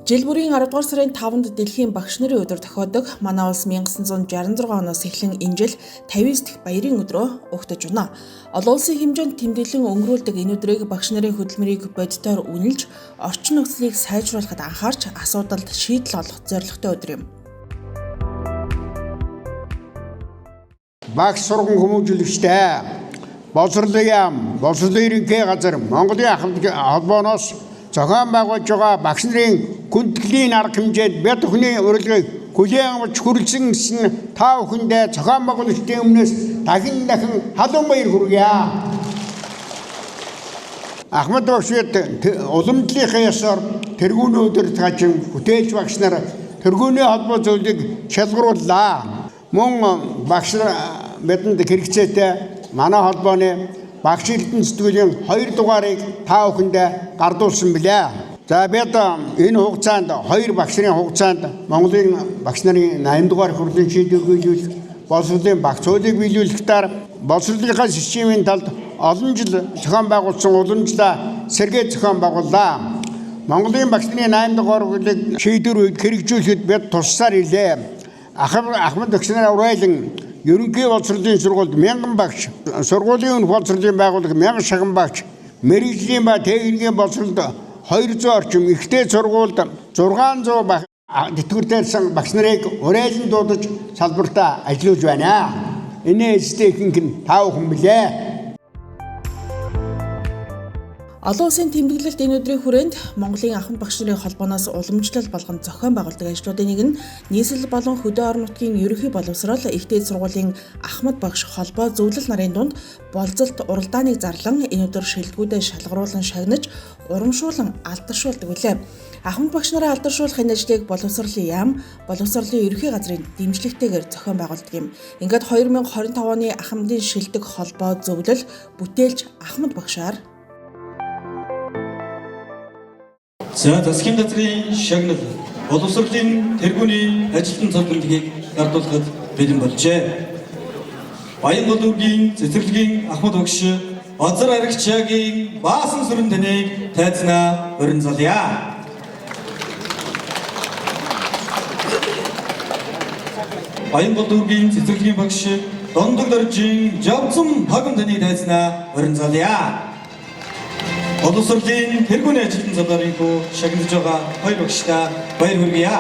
Жил бүрийн 10 дугаар сарын 5-нд дэлхийн багш нарын өдөр тохиодог. Манай улс 1966 оноос эхлэн энэ жил 59 дахь баярын өдрөө угтаж байна. Олон улсын хэмжээнд тэмдэглэн өнгөрүүлдэг энэ өдрийг багш нарын хөдөлмөрийг бодитоор үнэлж, орчин нөхцөлийг сайжруулахад анхаарч, асуудалд шийдэл олох зорилготой өдөр юм. Багш сурган хүмүүжүүлэгчтэй боловсролын яам, боловсролын ерөнхий газар Монголын ахмад холбооноос зохион байгуулж байгаа багш нарын хүндэтгэлийн арга хэмжээнд бид бүхний урилгыг хүлээн авч хүрэлцэн ирсэн та бүхэндээ зохион байгуулагчдын өмнөөс дахин дахин халуун баяр хүргье. Ахмад багш бид уламжлалынхаа ёсоор тэргүүний удирдгаачин бүтээлч багш нар тэргүүний холбоо зөвлөлийг шалгарууллаа. Мөн багш нар бидэнд хэрэгцээтэй манай холбооны багш эрдэм сэтгүүлийн 2 дугаарыг та бүхэндээ гардуулсан билээ. За бид энэ хугацаанд 2 багш нарын хугацаанд Монголын багш нарын 8 дугаар хурлын шийдвэр биелүүлэх, боловсролын багц хуулийг биелүүлэхдээ боловсролынхаа системийн талд олон жил зохион байгуулсан уламжлаа сэргээ зохион байгууллаа. Монголын багш нарын 8 дугаар хурлыг шийдвэр үед хэрэгжүүлэхэд бид туссаар илээ. Ахмад багш нарын урайлан ерөнхий боловсролын сургуульд 1000 багш, сургуулийн өмнөх боловсролын байгууллага 1000 шаган багш, мэргэжлийн ба техникийн боловсролд 200 орчим, ихтэй сургуульд 600 багш тэтгэвртайсан багш нарыг урайлан дуудаж салбартаа ажиллуулж байна. Энэ эцтэй ихэнх нь та бүхэн билээ. Олон улсын тэмдэглэлт энэ өдрийн хүрээнд Монголын ахмад багш нарын холбооноос уламжлал болгон зохион байгуулдаг ажлуудын нэг нь нийслэл болон хөдөө орон нутгийн ерөнхий боловсрол их дээд сургуулийн ахмад багш холбоо зөвлөл нарын дунд болзолт уралдааныг зарлан энэ өдөр шилдэгүүдээ шалгаруулан шагнаж урамшуулан алдаршуулдаг билээ. Ахмад багш нараа алдаршуулах энэ ажлыг боловсролын яам, боловсролын ерөнхий газрын дэмжлэгтэйгээр зохион байгуулдаг юм. Ингээд 2025 оны ахмадын шилдэг холбоо зөвлөл бүтээлч ахмад багшаар За засгийн газрын шагнал боловсролын тэргүүний ажилтан цолбонтгийг гардуулахад бэлэн болжээ. Баянгол дүүргийн цэцэрлэгийн ахмад багш Базар Арагчаагийн баасан сүрэн таныг тайзнаа урин залъя. Баянгол дүүргийн цэцэрлэгийн багш Дондог доржийн Жавцан Паган таныг тайзнаа урин залъя. Боловсролын тэргүүний ажилтан залуурын хүү шагнаж байгаа хоёр багштай баяр хүргье.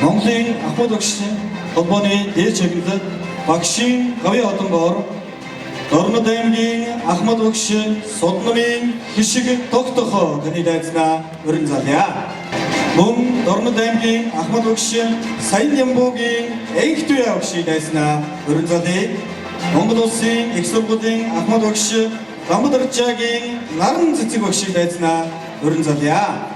Монголын ахмад багш холбооны дээд шагналд багшийн гавьяа одонгоор Дорнод аймгийн ахмад багш Суднамын хишиг тогтохоо таны дайзнаа урин залъя. Мөн Дорнод аймгийн ахмад багш Саян Ямбуугийн Энх Туяа багшийн дайзнаа урин залъя. Монгол улсын их сургуулийн ахмад багш Дамбадарчаагийн наран цэцэг багшийн дайзнаа урин залъя.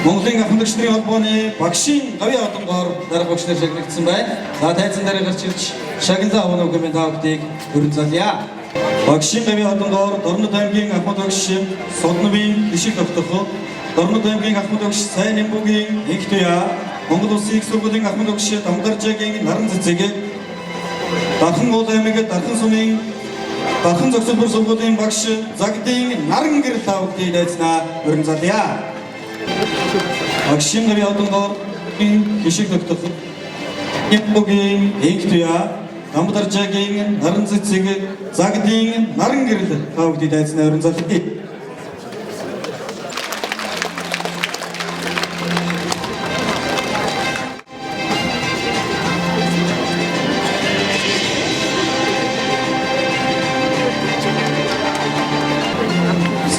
Монголын ахмад багш нарын холбооны багшийн гавьяа одонгоор дарга багш нар шагнагдсан байна. За тайзан дээр гарч ирж шагналаа авах уу гэмээр та бүдийг урин залъя. Багшийн гавьяа одонгоор Дорнод аймгийн ахмад багш Суднамын хишиг тогтох, Дорнод аймгийн ахмад багш Сайн Ямбугийн Энх Туяа, Монгол улсын их сургуулийн ахмад багш Дамдаржаагийн наран цэцэг, Дархан уул аймаг Дархан сумын Дархан зохицолбор сургуулийн багш Загдын наран гэрэл та бүдийг дайзнаа урин залъя. Багшийн гавьяа одонгоор хишиг тогтох, Ямбугийн Энх Туяа, Дамдаржаагийн наран цэцэг, Загдын наран гэрэл та бүдийг дайзнаа урин залъя.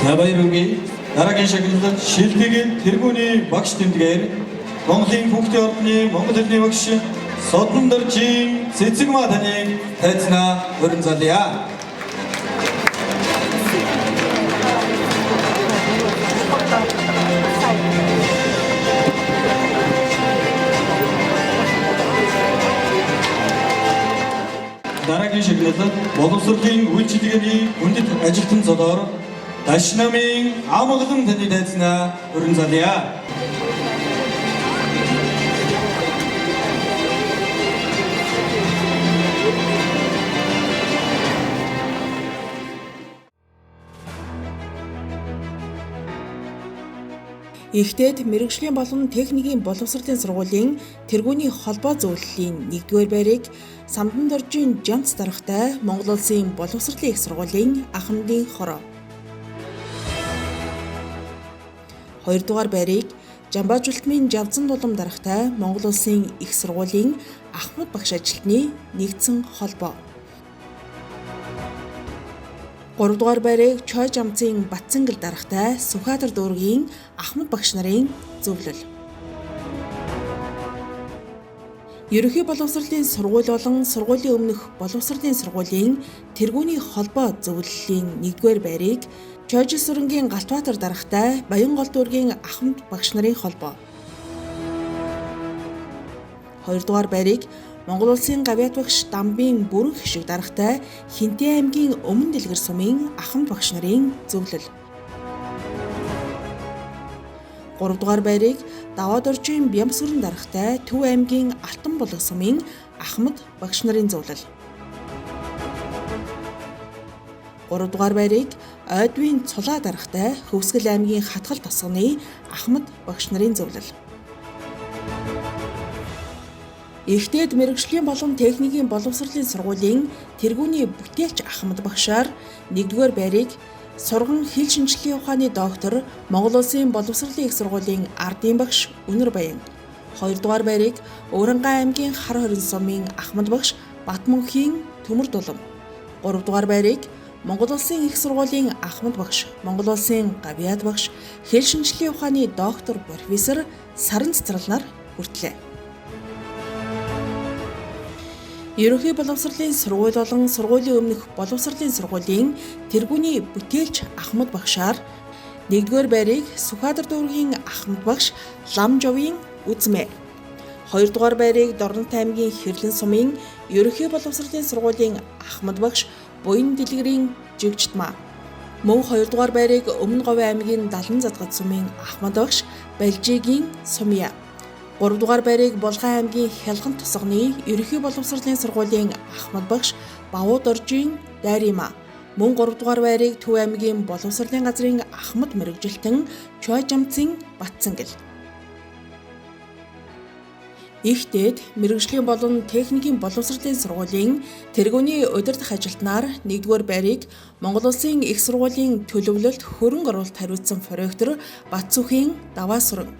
За баяр хүргэе. Дараагийн шагналд шилдэг тэргүүний багш тэмдгээр Монголын хүүхдийн ордны монгол хэлний багш Содон доржийн Цэцэгмаа таныг тайзнаа урин залъя. Дараагийн шагналд боловсролын үйлчилгээний хүндэт ажилтан золоор Дашнамын амгалан таны дайзнаа урин залъя. Ихтэд мэргэжлийн болон техникийн боловсролын сургуулийн тэргүүний холбоо зөвлөлийн 1-р байрыг Самдан доржийн Жамц даргатай Монгол Улсын боловсролын их сургуулийн Ахмадын хороо. 2-р байрыг Жамбаажуултмын Жавзан дулам даргатай Монгол Улсын их сургуулийн Ахмад багш ажилтны нэгдсэн холбоо. 3-р байрыг Чойж амцын Батцангэл даргатай Сүхбаатар дүүргийн Ахмад багш нарын зөвлөл. Ерөнхий боловсролын сургууль болон сургуулийн өмнөх боловсролын сургуулийн тэргүүний холбоо зөвлөлийн 1-р байрыг Чойжил сүрэнгийн Галтбаатар даргатай Баянгол дүүргийн Ахмад багш нарын холбоо. 2-р байрыг Монгол Улсын гавьяат багш Дамбын бүрэн хишиг даргатай Хинтээ аймгийн Өмнө Дэлгэр сумын Ахмад багш нарын зөвлөл. 3-р байрыг Даваа доржийн Бямсүрэн даргатай Төв аймгийн Алтан булаг сумын Ахмад багш нарын зөвлөл. 3-р байрыг Ойдвын Цулаа даргатай Хөвсгөл аймгийн Хатгал тосгоны Ахмад багш нарын зөвлөл. Ихтэд мэргэжлийн болон техникийн боловсролын сургуулийн тэргүүний бүтээлч Ахмад багшаар 1-р байрыг сурган хэл шинжилгээний ухааны доктор Монгол Улсын боловсролын их сургуулийн ардын багш Үнэр Баян. 2-р байрыг Өвөрнгай аймгийн Хар хорин сумын Ахмад багш Батмөнхийн Төмөр дулам. 3-р байрыг Монгол Улсын их сургуулийн Ахмад багш, Монгол Улсын гавьяат багш, хэл шинжилгээний ухааны доктор профессор Саран цэцэрлэнаар хүртлээ. Ерөнхий боловсролын сургууль болон сургуулийн өмнөх боловсролын сургуулийн тэргүүний бүтээлч Ахмад багшаар 1-р байрыг Сүхбаатар дүүргийн Ахмад багш Ламжовын Үзмэ. 2-р байрыг Дорнот аймгийн Хэрлэн сумын Ерөнхий боловсролын сургуулийн Ахмад багш Буян дэлгэрийн Жигждмаа. Мөн 2-р байрыг Өмнө Говь аймгийн Далан задгад сумын Ахмад багш Балжигийн Сумья. 3-р байрыг Булган аймгийн Хялган тосгоны Ерөнхий боловсролын сургуулийн Ахмад багш Бавуу доржийн Дайрима. Мөн 3-р байрыг Төв аймгийн боловсролын газрын Ахмад мэргэжилтэн Чойжамцын Батцангэл. Ихтэд мэргэжлийн болон техникийн боловсролын сургуулийн тэргүүний удирдах ажилтнаар 1-р байрыг Монгол Улсын их сургуулийн төлөвлөлт хөрөнгө оруулалт хариуцсан проректор Батцүхийн Даваасүрэн.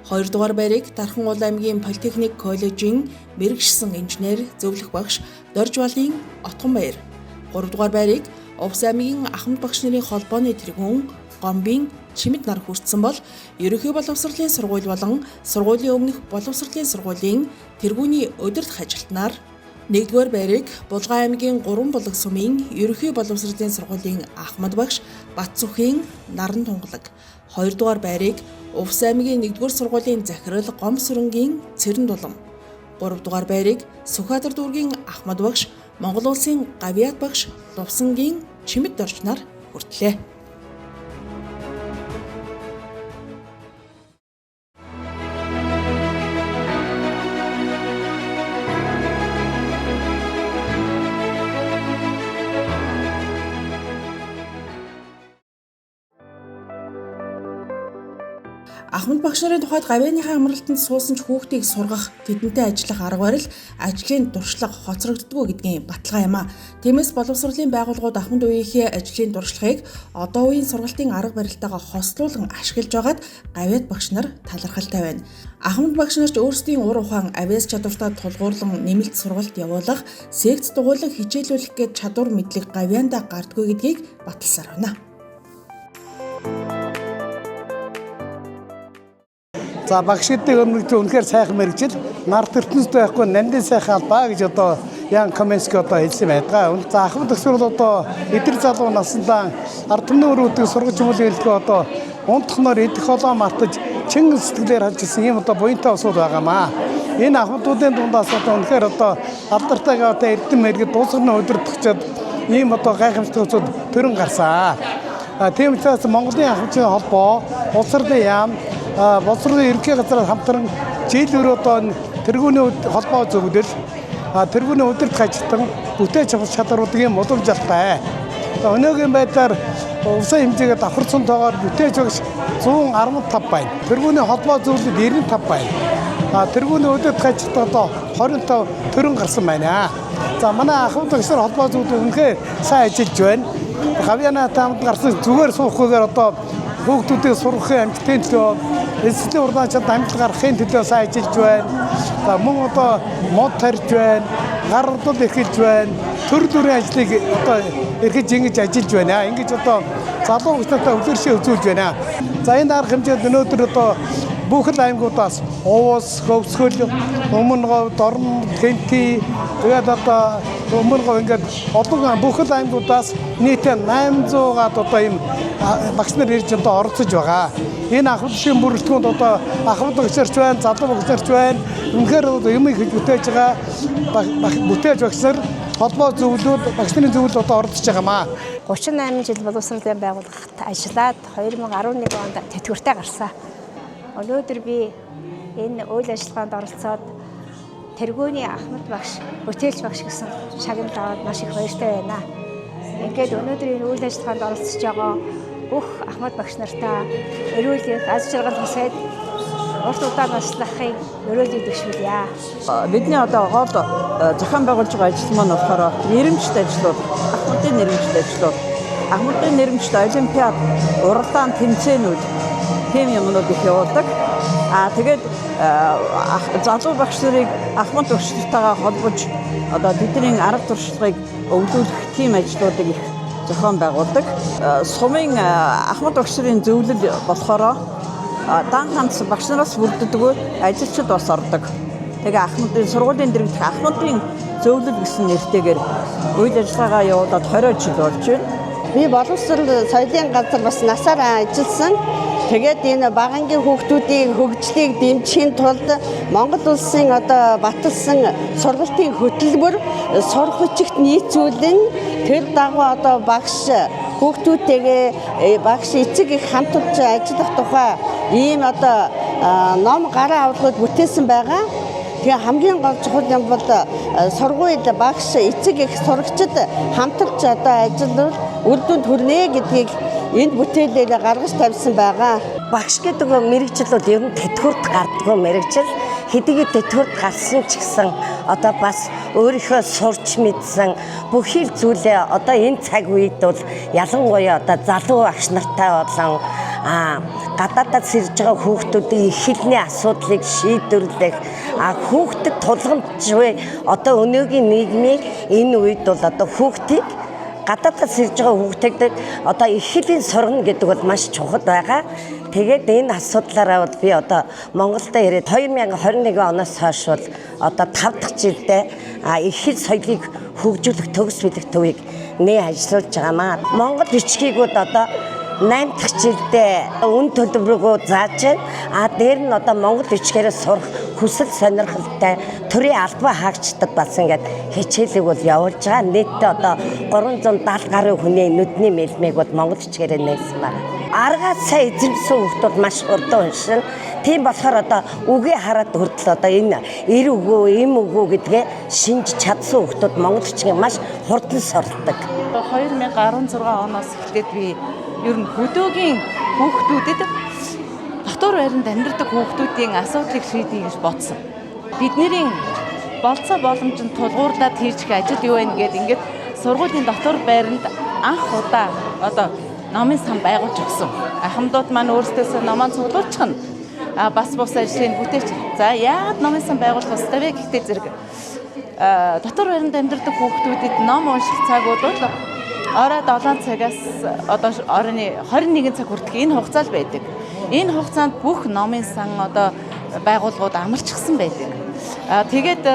2-р байрыг Дархан уул аймгийн Политехник коллежийн мэргэшсэн инженер зөвлөх багш Доржвалын Отгонбаяр. 3-р байрыг Увс аймгийн Ахмад багш нарын холбооны тэргүүн Гомбын Чимэд нар хүртсэн бол Ерөнхий боловсролын сургууль болон сургуулийн өмнөх боловсролын сургуулийн тэргүүний удирдах ажилтнаар 1-р байрыг Булган аймгийн 3 булаг сумын Ерөнхий боловсролын сургуулийн Ахмад багш Батцүхийн Наран тунгалаг. 2-р байрыг Увс аймгийн 1-р сургуулийн захирал Гомсүрэнгийн Цэрэн дулам. 3-р байрыг Сүхбаатар дүүргийн Ахмад багш Монгол Улсын гавьяат багш Лувсангийн Чимэд доржнаар хүртлээ. Ахмад багш нарын тухайд гавьяаныхаа амралтанд суусан ч хүүхдийг сургах, тэдэнтэй ажиллах арга барил, ажлын туршлага хоцрогддоггүй гэдгийн баталгаа юм а. Тиймээс боловсролын байгууллагууд ахмад үеийнхээ ажлын туршлагыг одоо үеийн сургалтын арга барилтайгаа хослуулан ашиглаж байгаад гавьяат багш нар талархалтай байна. Ахмад багш нар ч өөрсдийн ур ухаан, авиас чадвартаа тулгуурлан нэмэлт сургалт явуулах, секц дугуйлан хичээлүүлэх гээд чадвар мэдлэг гавьяандаа гардггүй гэдгийг баталсаар байна. За багш гэдэг өмнө үнэхээр сайхан мэргэжил нарт ертөнцид байхгүй нандин сайхан албаа гэж одоо Ян Коменский одоо хэлсэн байдаг. За ахмад багш бол одоо эдэр залуу насандаа ард түмний өр үүдэг сургаж хүмүүлийн хэлдгөө одоо унтахнаар идэх хоолоо мартаж чин сэтгэлээр харж ирсэн ийм одоо буянтай усуд байгаамаа. Энэ ахмадуудын дундаас одоо үнэхээр одоо алдартайгаа одоо эрдэм мэргэд дуусганы өдөртөгчд ийм одоо гайхамшигтай усуд төрөн гарсан. Тийм учраас Монголын ахмадын холбоо, улс орны яам, боловсролын ерөнхий газраар хамтран жил өрөө одоо тэргүүний холбоо зөвлөл, тэргүүний удирдах ажилтан бүтээч чадваруудын уламжлалтай. Өнөөгийн байдлаар Улсын хэмжээгээр давхарцсан тоогоор бүтээлч багш 115 байна. Тэргүүний холбоо зөвлөлд 95 байна. А тэргүүний удирдагчид одоо 25 төрөн гарсан байна. За манай ахмад багш нар холбоо зөвлөл үнэхээр сайн ажиллаж байна. Гавьяана таамд гарсан зүгээр суухгүйгээр одоо хүүхдүүдийг сургахын амжилтын төлөө, эсрэлийн урдаачид амжилт гаргахын төлөө сайн ажиллаж байна. За мөн одоо мод тарьж байна, гар урдал эрхэлж байна, төр төрийн ажлыг одоо эрхэж ингэж ажиллаж байна. Ингэж одоо залуу хүүхдүүдэд үлгэршээ үзүүлж байна. За энэ арга хэмжээнд өнөөдөр одоо бүх л аймагудаас Уус, Хөвсгөл, Өмнөговь, Дорн, Хэнти, тэгээд одоо Өмнөговь ингээд олон бүх л аймагудаас нийтээ 800 гад одоо ийм багш нар ирж одоо оролцож байгаа. Энэ ахмад багшийн бүрэлдэхүүнд одоо ахмад багш нарч байна, залуу багш нарч байна. Үнэхээр одоо юм их бүтээж байгаа бүтээж багш нар холбоо зөвлөлд багш нарын зөвлөлд одоо оролцож байгаа маа. 38 жил боловсролын байгууллагт ажиллаад 2011 онд тэтгэвртэй гарсан. Өнөөдөр би энэ үйл ажиллагаанд оролцоод тэргүүний ахмад багш, бүтээлч багш гэсэн шагнал аваад маш их баяртай байна. Ингээд өнөөдөр энэ үйл ажиллагаанд оролцож байгаа бүх ахмад багш нартаа эрүүл их аз жаргал хүсээд урт удаан наслахыг өрөөлийг дэвшүүлье. Бидний одоо гол зохион байгуулж байгаа ажил маань болохоор нэрэмжит ажлууд, ахмадын нэрэмжит ажлууд, ахмадын нэрэмжит олимпиад, уралдаан тэмцээнүүд тийм юмнууд их явуулдаг. Аа тэгээд залуу багш нарыг ахмад багш нартайгаа холбож одоо бидний арга туршлагыг өвлүүлэх тийм ажлуудыг их зохион байгуулдаг. Сумын ахмад багш нарын зөвлөл болохоор дан ганц багш нараас бүрддэггүй ажилчид бас ордог. Тэгээ ахмадын сургуулийн дэргэдэх ахмадын зөвлөл гэсэн нэртэйгээр үйл ажиллагаагаа явуулаад 20 жил болж байна. Би боловсрол соёлын газар бас насаар ажилласан. Тэгээд энэ багангийн хүүхдүүдийн хөгжлийг дэмжихийн тулд Монгол улсын одоо баталсан сургалтын хөтөлбөр сурах хүчигт нийцүүлэн тэр дагуу одоо багш хүүхдүүдтэйгээ багш эцэг их хамтарч ажиллах тухай ийм одоо ном гараа авлагууд бүтээсэн байгаа. Тэгээ хамгийн гол чухал юм бол сургууль багш эцэг их сурагчид хамтарч одоо ажиллавал үр дүнд хүрнэ гэдгийг энд бүтээлээр гаргаж тавьсан байгаа. Багш гэдэг мэргэжил бол ер нь тэтгэврт гардггүй мэргэжил. Хэдийгээр тэтгэврт гарсан ч гэсэн одоо бас өөрийнхөө сурч мэдсэн бүхий л зүйлээ одоо энэ цаг үед бол ялангуяа одоо залуу багш нартай болон гадаадаас ирж байгаа хүүхдүүдийн их хэлний асуудлыг шийдвэрлэх, хүүхдэд тулгамдж одоо өнөөгийн нийгмийн энэ үед бол одоо хүүхдийг гадаадаас ирж байгаа хүүхдэд одоо их хэлийг сургана гэдэг бол маш чухал байгаа. Тэгээд энэ асуудлаараа бол би одоо Монголд ирээд 2021 оноос хойш бол одоо 5 дахь жилдээ их хэл соёлыг хөгжүүлэх төгс бэлэг төвийг нээ ажиллуулж байгаамаа. Монгол бичгийгүүд одоо 8 дахь жилдээ үн төлбөрөөгөө зааж байна. А дээр нь одоо монгол бичгээрээ сурах хүсэл сонирхолтой төрийн албан хаагчдад бас ингээд хичээлийг бол явуулж байгаа. Нийтдээ одоо 370 гаруй хүний нүдний мэлмийг бол монгол бичгээрээ нээсэн байна. Аргаа сайн эзэмшсэн хүүхд бол маш хурдан уншина. Тийм болохоор одоо үгээ хараад хүртэл одоо энэ эр үгөө, эм үгөө гэдгээ шинж чадсан хүүхдүүд монгол бичгийг маш хурдан сурдаг. 2016 оноос эхлээд би ер нь хөдөөгийн хүүхдүүдэд дотор байранд амьдардаг хүүхдүүдийн асуудлыг шийдье гэж бодсон. Бидний болцоо боломжинд тулгуурлаад хийж ажил юу вэ гээд ингээд сургуулийн дотор байранд анх удаа одоо номын сан байгуулж өгсөн. Ахмадууд маань өөрсдөөсөө номоо цуглуулчихна. А бас бус ажлыг бүтээч. За яагаад номын сан байгуулах ёстой вэ гэхдээ зэрэг дотор байранд амьдардаг хүүхдүүдэд ном унших цаг бол орой 7 цагаас одоо оройн 21 цаг хүртэх энэ хугацаа л байдаг. Энэ хугацаанд бүх номын сан одоо байгууллагууд амарчихсан байдаг. Тэгээд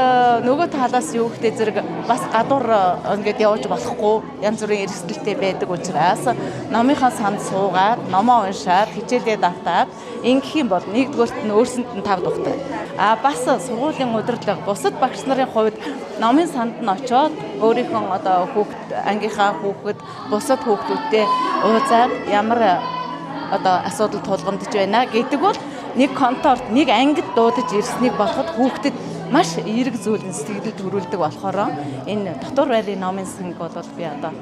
нөгөө талаас юу гэдэг зэрэг бас гадуур ингээд явж болохгүй янз бүрийн эрсдэлтэй байдаг учраас номынхаа санд суугаад номоо уншаад хичээлээ давтаад ингэх юм бол нэгдүгээрт нь өөрсөнд нь тав тухтай. А бас сургуулийн удирдлага бусад багш нарын хувьд номын санд нь очиод өөрийнхөө одоо хүүхд ангийнхаа хүүхэд бусад хүүхдүүдтэй уулзаад ямар одоо асуудал тулгамдж байна гэдэг бол нэг конторт нэг ангид дуудаж ирснийг болоход хүүхдэд маш эерэг зүйл нь сэтгэлд төрүүлдэг болохоор энэ дотор байрны номын санг бол би одоо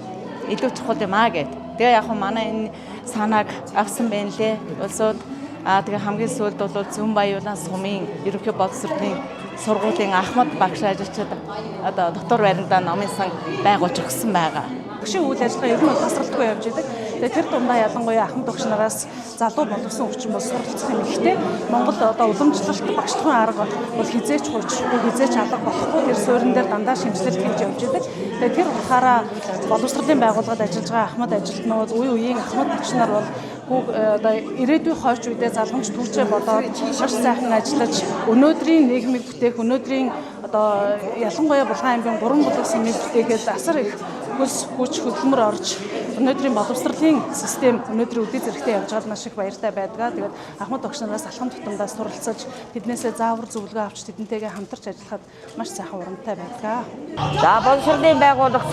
илүү чухал юм аа гэд. Тэгээ яг манай энэ санааг авсан байна лээ. Улсууд тэгээ хамгийн сүүлд бол Зүүн Баяуулан сумын ерөнхий боловсролын сургуулийн Ахмад багш ажилчид одоо дотор байрандаа номын сан байгуулж өгсөн байгаа. Багшийн үйл ажиллагаа ер нь тасралтгүй явж идэг. Тэгээ тэр дундаа ялангуяа ахмад багш нараас залуу боловсон хүчин бол суралцах юм ихтэй. Монгол одоо уламжлалт багшлахын арга бол хизээч хуучрахгүй, хизээч алга болохгүй, тэр суурин дээр дандаа шинжилэлт хийж явж идэг. Тэгээ тэр утгаараа боловсролын байгууллагад ажиллаж байгаа ахмад ажилтнууд, үе үеийн ахмад багш нар бол одоо ирээдүйн хойч үедээ залгамж түүчээ болоод маш сайхан ажиллаж өнөөдрийн нийгмийг бүтээх, өнөөдрийн одоо ялангуяа Булган аймгийн 3 булаг сумыг бүтээхэд асар их хөлс хүч хөдөлмөр орж өнөөдрийн боловсролын систем өнөөдрийн үдээ зэрэгтэй явж байгаад маш их баяртай байдаг. Тэгээд ахмад багш нараас алхам тутамдаа суралцаж, тэднээсээ заавар зөвлөгөө авч тэдэнтэйгээ хамтарч ажиллахад маш сайхан урамтай байдаг. За, боловсролын байгууллагт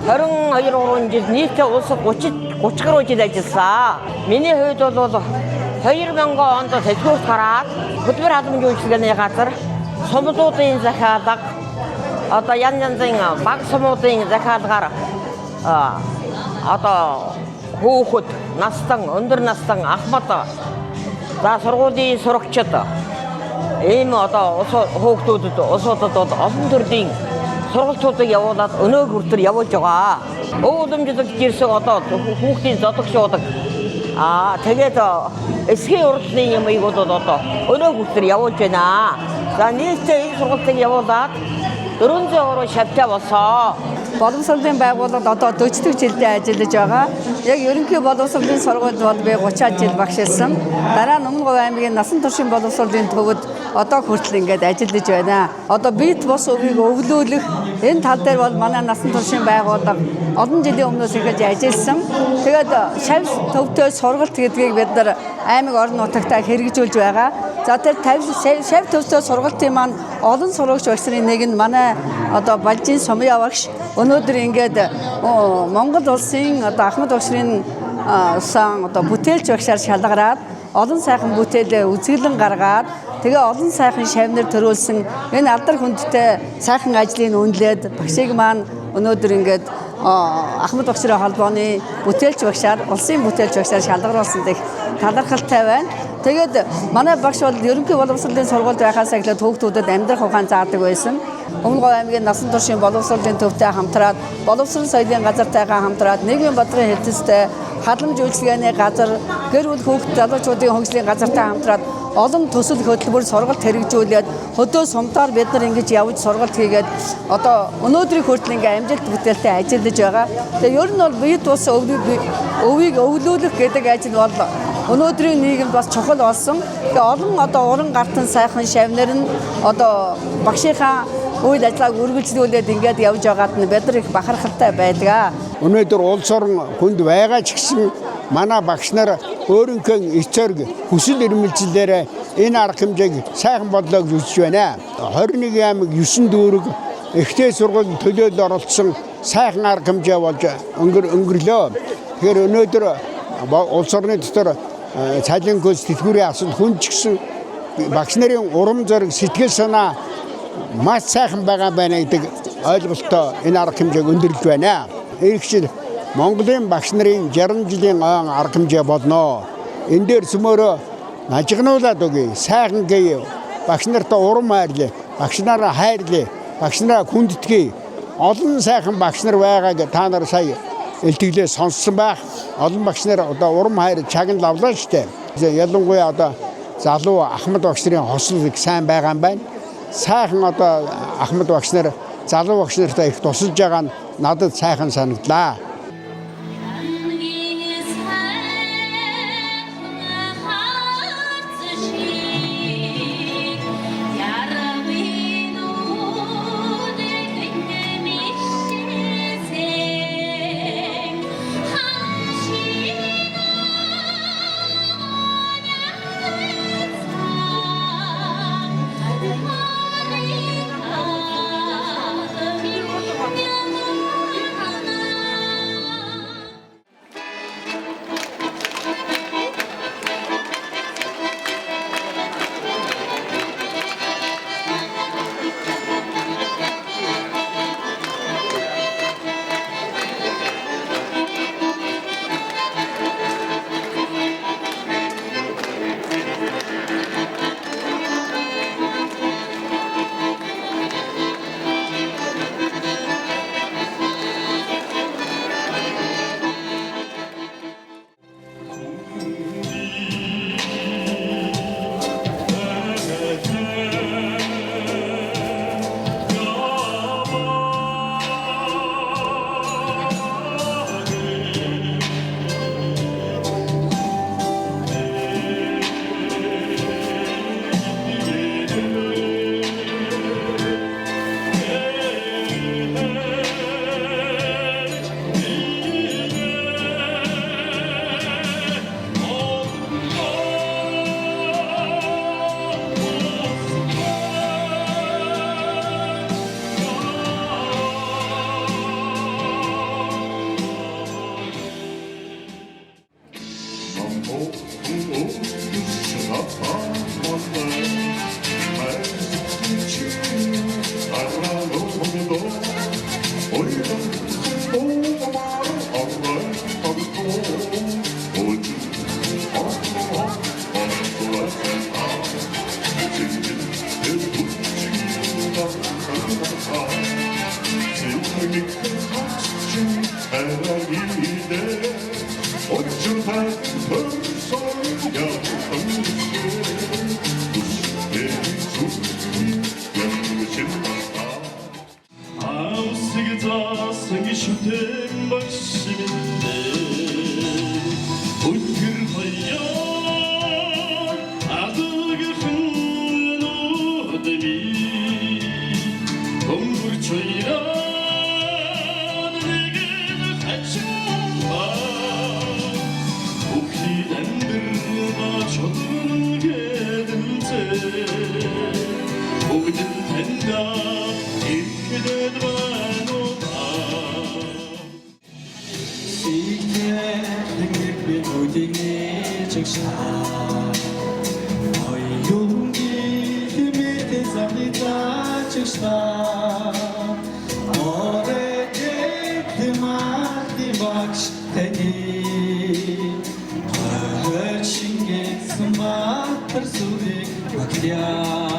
22 3 жил, нийтдээ улсад 30 30 гаруй жил ажилласан. Миний хувьд бол 2000 онд тэтгэврт гараад хөдөлмөр халамжийн үйлчилгээний газар сумлуудын захиалга, одоо янз янзын баг сумуудын захиалгаар одоо хүүхэд настан, өндөр настан ахмад, за сургуулийн сурагчид, ийм одоо хүүхдүүдэд улсуудад бол олон төрлийн сургалтуудыг явуулаад өнөө хүртэл явуулж байгаа. Өвлөмжлөж ирсэн одоо хүүхдийн зодог шуудаг. Тэгээд эсхийн урдлын юмыг бол одоо өнөө хүртэл явуулж байна. За, нийтдээ энэ сургалтыг явуулаад 400 гаруй шавьтаа болсон. Боловсролын байгууллагад одоо 40 жилдээ ажиллаж байгаа. Яг ерөнхий боловсролын сургуульд бол би 30 жил багшилсан. Дараа нь Өмнө Говь аймгийн насан туршийн боловсролын төвөд одоо хүртэл ингээд ажиллаж байна. Одоо бит бус өвийг өвлөөлөх энэ тал дээр бол манай насан туршийн байгууллага олон жилийн өмнөөс эхэлж ажилласан. Тэгээд шавь төвтэй сургалт гэдгийг бид нар аймаг орон нутагтаа хэрэгжүүлж байгаа. За, тэр 50 шавь төвтэй сургалтын маань олон сурагч багш нарын нэг нь манай одоо Балжийн Сумья багш өнөөдөр ингээд Монгол улсын одоо ахмад багш нарын сан одоо бүтээлч багшаар шалгараад, олон сайхан бүтээлээ үзэглэн гаргаад, тэгээ олон сайхан шавнар төрүүлсэн энэ алдар хүндтэй сайхан ажлыг үнэлээд багшийг маань өнөөдөр ингээд ахмад багш нарын холбооны бүтээлч багшаар, улсын бүтээлч багшаар шалгаруулсан дэх талархалтай байна. Тэгээд манай багш бол ерөнхий боловсролын сургуульд байхаас эхлээд хүүхдүүдэд амьдрах ухаан заадаг байсан. Өмнө Говь аймгийн насан туршийн боловсролын төвтэй хамтраад, боловсрол соёлын газартайгаа хамтраад, нийгмийн бодлогын хэлтстэй, халамж үйлчилгээний газар, гэр бүл хүүхд залуучуудын хөгжлийн газартай хамтраад олон төсөл хөтөлбөр сургалт хэрэгжүүлээд хөдөө сумдаар бид нар ингэж явж сургалт хийгээд одоо өнөөдрийн хүртэл ингээ амжилт бүтээлтэй ажиллаж байгаа. Тэгээ ер нь бол бие тус өвийг өвлүүлэх гэдэг ажил бол өнөөдрийн нийгэмд бас чухал болсон. Тэгээ олон одоо уран гартан сайхан шавнар нь одоо багшийнхаа үйл ажиллагааг үргэлжлүүлээд ингээд явж байгаад нь бид нар их бахархалтай байдаг. Өнөөдөр улс орон хүнд байгаа ч гэсэн манай багш нар өөрийнхөө эцэг хүсэл эрмэлзлээрээ энэ арга хэмжээг сайхан боллоо гэж үзэж байна. 21 аймаг 9 дүүрэг ихтэй сургуулийн төлөөлөл оролцсон сайхан арга хэмжээ болж өнгөрлөө. Тэгэхээр өнөөдөр улс орны дотор цалин хөлс тэтгэврийн асуудал хүн ч гэсэн багш нарын урам зориг, сэтгэл санаа маш сайхан байгаа байна гэдэг ойлголттой энэ арга хэмжээг өндөрлөж байна. Ирэх жил Монголын багш нарын 60 жилийн ойн арга хэмжээ болно. Энэ дээр цөмөөрөө нажигнуулаад өгье. Сайхан гээе. Багш нартаа урам хайрлаа. Багш нараа хайрлаа. Багш нараа хүндэтгэе. Олон сайхан багш нар байгааг та нар сая илтгэлээ сонссон байх. Олон багш нар одоо урам хайр чагнал авлаа шүү дээ. Ялангуяа одоо залуу ахмад багш нарын хослол их сайн байгаа юм байна. Сайхан одоо ахмад багш нар залуу багш нартай их тусалж байгаа нь надад сайхан санагдлаа. Аусыг заасан шүтэн багш минь Үнхэр хаяа адыгхэн нүдми Өнгөрч хоёроо нэгэн хачин ба Бүхий амьдралаа чодон гэдэнцээ Бүгд нь таньда ихэд байна уу та. Игнэр би нүдийг чигшаа. Оюунги хэмээн замны заачигшаа. Орэ тэмалти багш таны хойч шингэсэн баатар сүрийг багтяа.